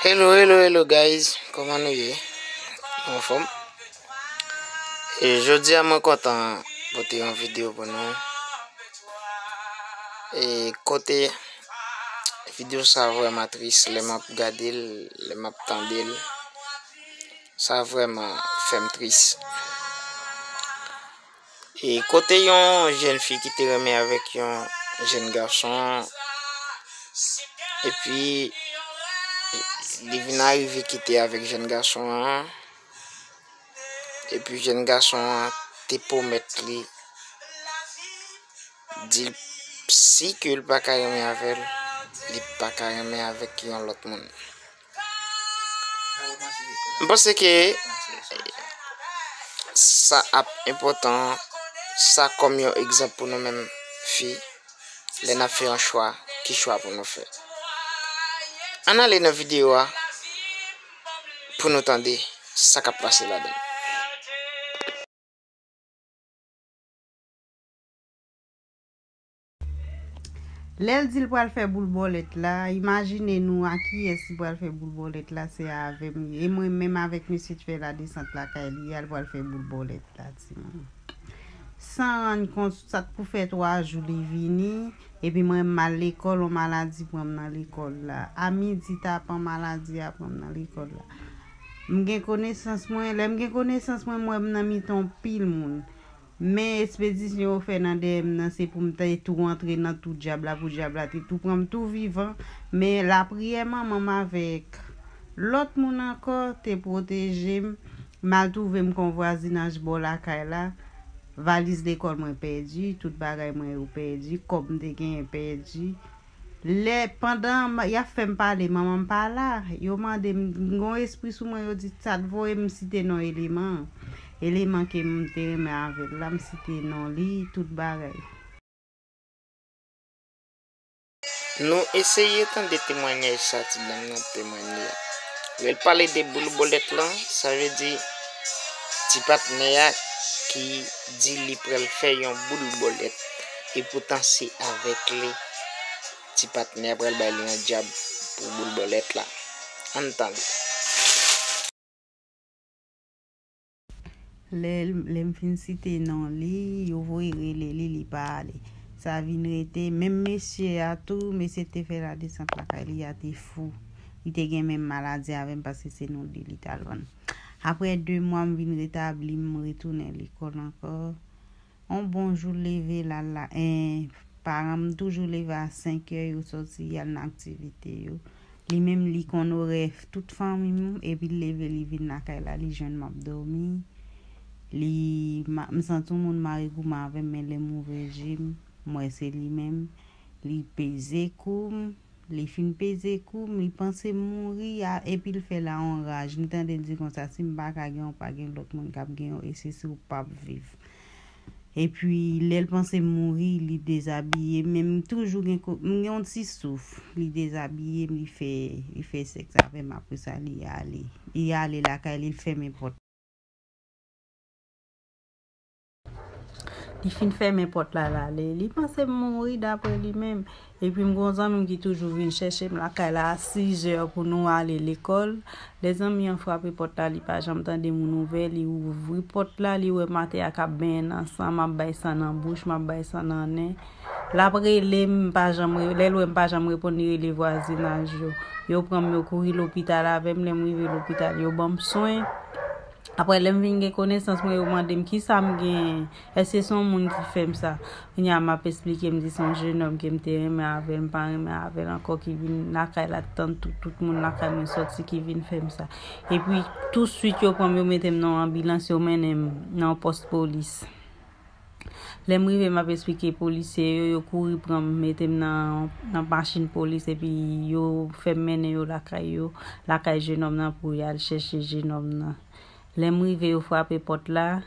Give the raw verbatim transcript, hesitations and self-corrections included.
Hello, hello, hello, guys. Kòman nou ye? Nou anfòm? E jodi a, mwen kontan pote yon videyo pou nou. E kote videyo sa vrèman tris, lè m ap gade l, lè m ap tande l, sa vrèman fè m tris. E kote yon jèn fi ki te renmen avèk yon jèn gason, epi li vin arive kite avèk jèn gason an, epi jèn gason an te pwomèt li, di l si ke l pa ka renmen avè l, li pa ka renmen avèk yon lòt moun. M panse ke sa ap enpòtan, sa kòm yon egzanp pou nou menm fi, lè n ap fè yon chwa, ki chwa pou nou fè. Ann ale nan videyo a pou nou tande sa k ap pase ladan l. Lè l di l pral fè boul bòlèt la, imajine nou a kiyès li pral fè boul bòlèt la, se avè m li. E mwen menm avèk mesye t fè ladesant lakay li a, l pral fè boul bòlèt la, timoun. San rann kont, sa t pou fè twa jou li vini, epi mwen m al lekòl, yon maladi pran m nan lekòl la. A midi tapan, maladi a pran m nan lekòl la. M gen konesans mwen, lè m gen konesans mwen, m wè m nan mitan yon pil moun. Men espedisyon yo fè nan dèyè m nan, se pou m te tou antre nan tou dyab la, pou dyab la te tou pran m tou vivan. Men lapriyè manman m avèk lòt moun ankò te pwoteje m. M al twouve m kon vwazinaj bò lakay la. Valiz lekòl mwen pèdi, tout bagay mwen yo pèdi, kòb m te genyen pèdi. Lè, pandan y ap fè m pale, manman m pa la. Yo mande m, m gen yon espri sou mwen, yo di sa t voye m site non Eleman an. Eleman ke m te renmen avè l la, m site non li, tout bagay. Nou eseye tande temwanyaj sa ti dam nan temwanye a. Lè l pale de boul bòlèt lan, sa vle di ti patnè a ki di li pral fè yon boul bòlèt, epoutan se avèk li ti patnè a pral bay li yon djab pou boul bòlèt la. Ann tande. Lè, lè m fin site non li, yo voye rele li, li pa ale. Sa vin rete, menm mesye a tou, mesye te fè ladesant lakay li a te fou. Li te gen menm maladi avè m paske se non li li t al vann. Apre de mwa, m vin retabli, m retounen lekòl ankò. On bon jou leve l al la, en, paran m toujou leve a senk è, yo sòti, y al nan aktivite yo. Li menm, li konn orè tout fanmi m, epi l leve, li vin lakay la, li jwenn m ap dòmi. Li, m santi yon moun mare goumen avè m, men lè m ouvè je m, m wè se li menm. Li peze kou m, li fin peze kou m, li panse m mouri, a, epi l fè la yon raj. M tande l di konsa, si m pa ka gen w, pa gen lòt moun k ap gen w, e se si w p ap viv. Epi, lè l panse m mouri, li dezabiye m, men m toujou gen ko-, m gen yon ti souf. Li dezabiye m, li fè, li fè sèks avè m, apre sa, li ale. Li ale lakay li, l fèmen pòt. Li fin fèmen pòt la, l ale. Li panse m mouri, dapre li menm. Epi m gon zanmi m ki toujou vin chèche m lakay la a sizè pou nou ale lekòl. Lè zanmi an frape pòt la, li pa janm tande moun ouvè, li ouvri pòt la, li wè m atè a k ap benyen nan san, m ap bay san nan bouch, m ap bay san nan nen. L ap rele m, m pa janm re-, lè l wè m pa janm reponn, li rele vwazinaj yo. Yo pran m, yo kouri lopital avè m, lè m rive lopital, yo ban m swen. Apre, lè m vin gen konesans mwen, yo mande m kisa m genyen, èske se yon moun ki fè m sa? Kounye a, m ap esplike, m di se yon jennòm ke m te renmen avè l, m pa renmen avè l ankò, ki vin lakay la, tann tout, tout moun lakay mwen sòti, ki vin fè m sa. Epi, touswit, yo pran m, yo mete m nan yon anbilans, yo mennen m nan yon pòs polis. Lè m rive, m ap esplike polisye yo, yo kouri pran m, mete m nan, nan machin polis, epi yo fè m mennen yo lakay yo, lakay jennòm nan pou y al chèche jennòm nan. Lè m rive, yo frape pòt la,